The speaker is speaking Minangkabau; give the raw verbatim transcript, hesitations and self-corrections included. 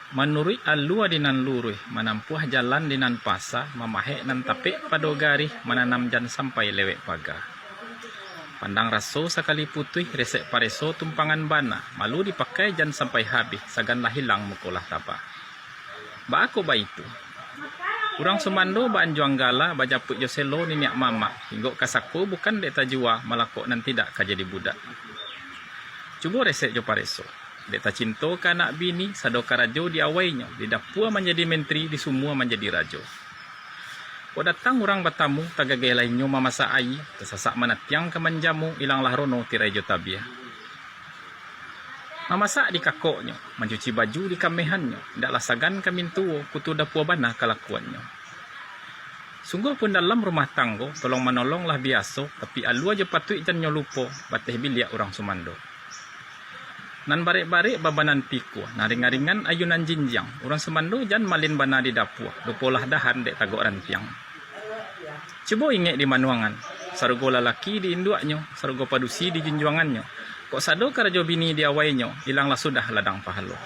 Manuruik alua di nan luruih, manampuah jalan di nan pasa, mamahek nan tapek pado garih, mananam jan sampai lewek paga. Pandang raso sakali putuih, resek pareso tumpangan bana, malu dipakai jan sampai habih, sagan lah hilang muko lah taba. Baa kok baitu? Urang sumando baanjuang gala, bajapuik jo selo niniak mamak, inggok ka sako bukan dek tajua, malakok nan tidak ka jadi budak. Cubo resek jo pareso. Dek tacinto ka anak bini, sado karajo di awainyo, di dapua manjadi menteri, di sumua manjadi rajo. Kok datang urang batamu, tagageh lainnyo mamasak aia, tasasak manatiang ka manjamu, ilanglah rono tirai jo tabiah. Mamasak di kakoknyo, mancuci baju di kamehannyo, indaklah sagan ka mintuo, kutu dapua bana kalakuannyo. Sungguahpun dalam rumah tanggo, tolong manolong lah biaso, tapi alua jo patuik jan nyo lupo, bateh biliak urang sumando. Nan barek-barek babanan pikua, nan ringan-ringan ayunan jinjiang, urang sumando jan malin bana di dapua, lupolah dahan dek tagok rantiang. Cubo ingek di manuangan, sarugo lalaki di induaknyo, sarugo padusi di junjuangannyo. Kok sado karajo bini di awainyo, ilanglah sudah ladang pahalo.